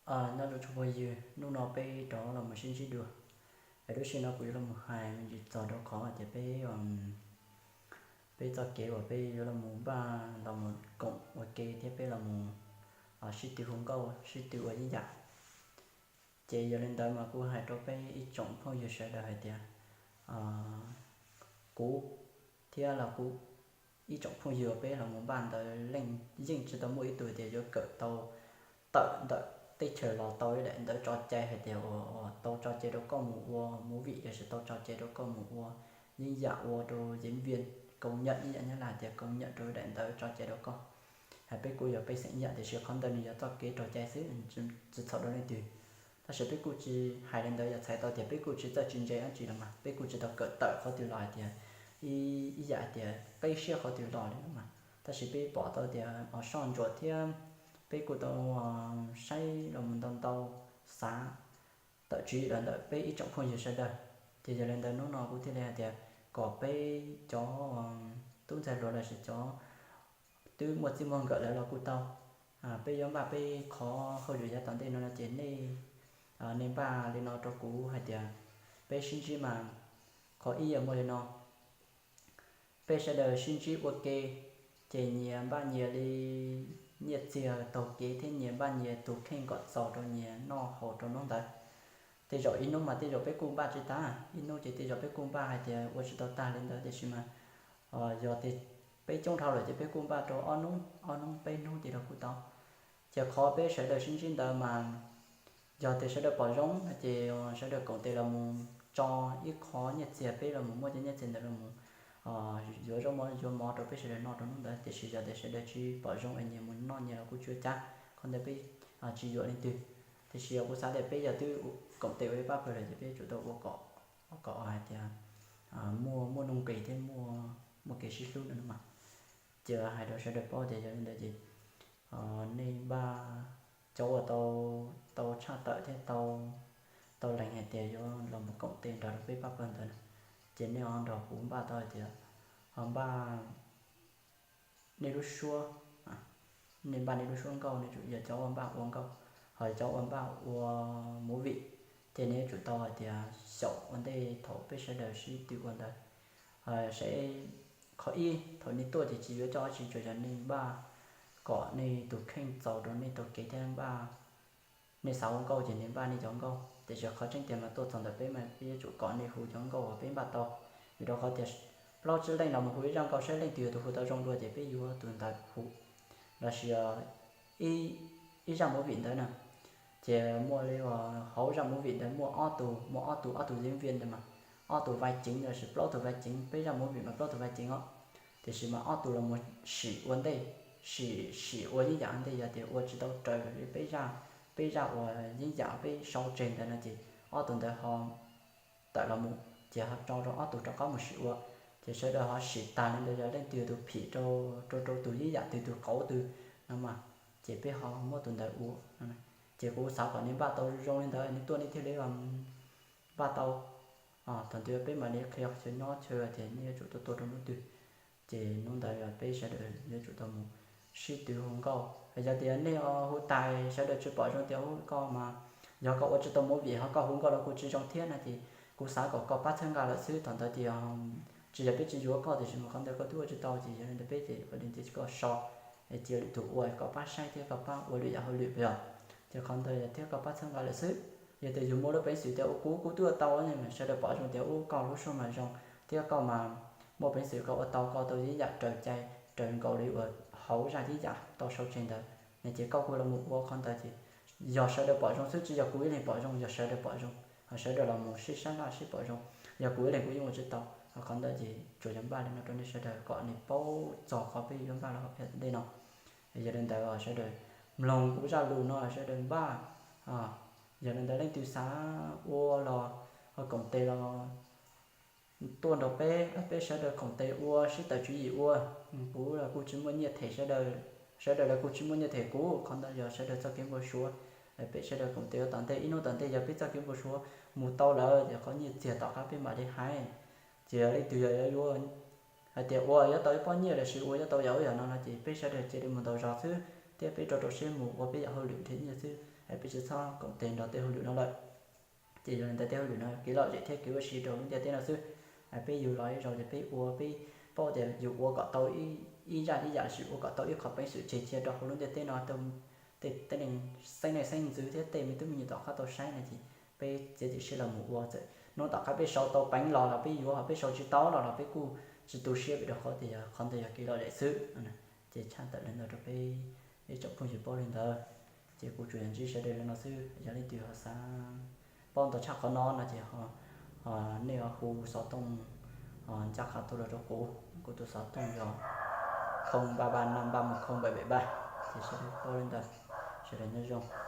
Nyob zoo tsoom phooj ywg, hnub no peb rov los mus sib ntsib dua. Es lub sij hawm no kuv yuav los mus hais me ntsis txog rau qhov tias peb, peb txoj kev uas peb yuav los mus npaj los mus koom ua ke thiab peb los mus sib tw hu nkauj sib tw ua yeeb yam. Ces yog li ntawd mas kuv hais rau peb ib tsoom phooj ywg sawv daws hais tias kuv thiab los kuv ib tsoom phooj ywg peb los mus npaj ntawd yeej tsis tau muaj ib tug tias yuav kawm tau tawm ntawm teb chaws los tau ib daim ntawv tso cai hais tias uas tau tso cai rau koj mus ua movie los sis tau tso cai rau koj mus ua yeeb yam ua rau yeeb vias, koom nyam yeeb yam nyob hais tias koom nyam rau daim ntawv tso cai rau koj. Hais peb kuj yog pej xeem yam tiam sis qhov ntawd nws yog txoj kev rau cai xwb, tsis txhaum rau leej twg. Tab sis peb kuj tsis hais li ntawd yog txhais tau tias peb kuj tsis txawj tsis ntse dab tsi los mas peb kuj tsis tau kawm tawm qhov twg los hais tias ib yam hais tias qib siab qhov twg los li mas. Tab sis peb pom tau tias os soj ntsuam thiab peb kuj tau saib los mus ntau ntau, xav tawm tswv yim los ntawm peb ib tsoom phooj ywg sawv daws. Ces yog li ntawd hnub no kuv thiaj li hais tias kom peb cov tub ntxhais hluas los sis cov twb muaj txij muaj nkawm lawm los kuj tau, peb yuav npaj peb qhov hauj lwm yav tom ntej no no ces nej, nej npaj li no rau kuv hais tias peb sib ntsib mas qhov ib yog muaj li no, peb sawv daws sib ntsib ua ke, ces nyias npaj nyias li nyiaj txiag taug kev thiab nyias npaj nyias tus kheej kom txaus rau nyias noj haus rau hnub ntawd. Tej zaum ib hnub mas tej zaum peb kuj npaj tsis tag, ib hnub ces tej zaum peb kuj npaj hais tias ua tsis tau tag li ntawd tiam sis mas yog tias peb coob dhau lawm ces peb kuj npaj rau ob hnub, ob hnub peb hnub ces los kuj tau. Ces qhov peb sawv daws sib ntsib ntawd mas yog tias sawv daws pom zoo no ces sawv daws koom tes los mus tso ib qho nyiaj txiag, peb los mus muab cov nyiaj txiag ntawd los mus yuav zaub mov yuav mov rau peb sawv daws noj rau hnub ntawd, tiam sis yog tias sawv daws tsis pom zoo es nyias mus noj nyias los kuj tsis ua cas, qhov ntawd peb tsis yuam leej twg. Tiam sis yog kuv xav tias peb yog twb koom tes ua ib pab pawg lawm ces peb tsum tau ua kom, kom hais tias muaj, muaj nuj nqis thiab muaj, muaj kev sib hlub no mas. Ces hais rau sawv daws paub tias yog li ntawd ces nej npaj, cov uas tau, tau tshaj tawm thiab tau, tau lees hais tias yuav los mus koom tes nrog rau peb pab pawg ntawd na, ces nej ho nrog kuv npaj tau hais tias ho npaj nej lub suab, nej npaj nej lub suab nkauj, nej tsum yog cov uas npaj ua nkauj, ho cov uas npaj ua movie, ces nej yuav tsum tau hais tias xyaum ua ntej thaum peb sawv daws sib tw ua ntawd. Seb qhov ib, thaum nej tuaj ces tsis yuav coj dab tsi, tsuas yog nej npaj kom nej tus kheej txaus rau nej taug kev thiab npaj, nej xav ua nkauj ces nej npaj nej cov nkauj, tiam sis qhov tseeb tiag mas tuaj txog ntawm peb mas peb yuav tsum kom nej hu cov nkauj uas peb npaj tau. Vim rau qhov tias plaub tsib leej los mus hu ib zaj nkauj saib leej twg yog tus hu tau zoo dua ces peb yuav tus ntawd hu. Los sis ib zaj movie ntawd na, ces muaj li uas hauv zaj movie ntawd muaj ob tug, muaj ob tug, ob tug diễn viên ntawd mas, ob tug vai chính los sis plaub tug vai chính, peb zaj movie mas plaub tug vai chính os. Tiam sis mas ob tug los mus sim ua ntej, sim, sim ua yeeb yam ua ntej, yog tias ua tsis tau raws li peb zaj, peb zaj uas yeeb yam peb sau tseg ntawd no ces ob tug ntawd ho tawm los mus, ces ho tso rau ob tug rov qab mus sim ua. Ces sawv daws ho sim tag li ntawd yog leej twg yog tus phim rau, rau, rau tus yeeb yam twg tus qauv twg no mas, ces peb ho muab tus ntawd ua. Ces kuv xav kom nej npaj tau zoo li ntawd nej tuaj nej thiaj li npaj tau. Thaum ntawd peb mam li qhia chaw nyob chaw tias nej yuav tsum tuaj tuaj rau hnub twg. Ces hnub ntawd yog peb sawv daws yuav tsum tau mus sib tw hu nkauj. Yog tias nej hu tais sawv daws tsis pom zoo tias ub koj mas, yog koj ua tsis tau movie ho koj hu nkauj los kuj tsis zoo thiab no ces kuv xav kom koj pab txhawb nqa lawm xwb. Thaum ntawd ces tsis yog peb tsis yuav koj tiam sis mas qhov ntawd koj twb ua tsis tau ces yog li ntawd peb ces ua li ntawd koj so, cia lwm tus ua koj pab saib thiab koj pab ua lwm yam hauj lwm yog. Ces qhov ntawd yog thiab koj pab txhawb nqa lawm xwb. Yog tias yus muaj lub peev xwm tias ua kuv, kuv twb ua tau mas sawv daws pom zoo tias ub koj lub suab mas zoo thiab koj mas muaj peev xwm koj ua tau, koj tau yeeb yam raws cai, raws nkaus li uas hauv zaj yeeb yam tau sau tseg ntawd no ces koj kuj los mus ua qhov ntawd ces yog sawv daws pom zoo xwb, tsis yog kuv ib leeg pom zoo, yog sawv daws pom zoo, ho sawv daws los mus sib saib laj sib pom zoo. Yog kuv ib leeg kuv yeej ua tsis tau. Ho qhov ntawd ces tsuas yog npaj li no rau nej sawv daws kom nej paub txog qhov peb yuav npaj los hauv ntej no. Yog li ntawd sawv daws mloog kuv zaj lus no sawv daws npaj. Yog li ntawd leej twg xav ua los ho koom tes los tuaj nrog peb, peb sawv daws koom tes ua sib tawm tswv yim ua. Kuv los kuj tsis muaj nyiaj them sawv daws, sawv daws los kuj tsis muaj nyiaj them kuv, qhov ntawd yog sawv daws txoj kev npau suav. Peb sawv daws koom tes ua tom ntej, ib hnub tom ntej yog peb txoj kev npau suav mus tau lawm ces qhov nyiaj txiag tom qab peb mam li hais. Ces yog leej twg yog yuav hais tias ua yuav tau ib pob nyiaj los sis ua yuav tau yam ub yam no no ces peb sawv daws cia li mus ntaus zog xwb thiab peb rau rau siab mus ua peb yam hauj lwm nrhiav nyiaj xwb. Peb tsis txhob koom tes nrog tej hauj lwm no lawm. Ces yog li ntawd tej hauj lwm no kev lom zem thiab kev ua si rau lub ntiaj teb no xwb. Peb yug los ib zaug ces peb ua, peb paub tias yus ua kom tau ib zaj ib yam, los sis ua kom tau ib qho peev xwm tseg cia rau hauv lub ntiaj teb no, tej neeg xeeb leej xeeb ntxwv thiab tej me tub me nyuam tom qab tau saib no ces peb txiav txim siab los mus ua. Txawm hnub tom qab peb sau tau peev los los peb yuav, ho peb sau tsis tau los los peb kuj tsis tu siab, vim rau qhov tias yog qhov ntawd yog kev lom zem xwb. Ces tshaj tawm li ntawd rau peb ib tsoom phooj ywg paub li ntawd. Ces kuv tsuas yog ntsib sawv daws li no xwb. Yog leej twg ho xav paub ntau tshaj qhov no no ces nej ho hu xov tooj ncaj qha tuaj los rau kuv. Kuv tus xov tooj yog không ba ba năm ba một không bảy bảy ba. Ces sawv daws paub li ntawd, sawv daws nyob zoo.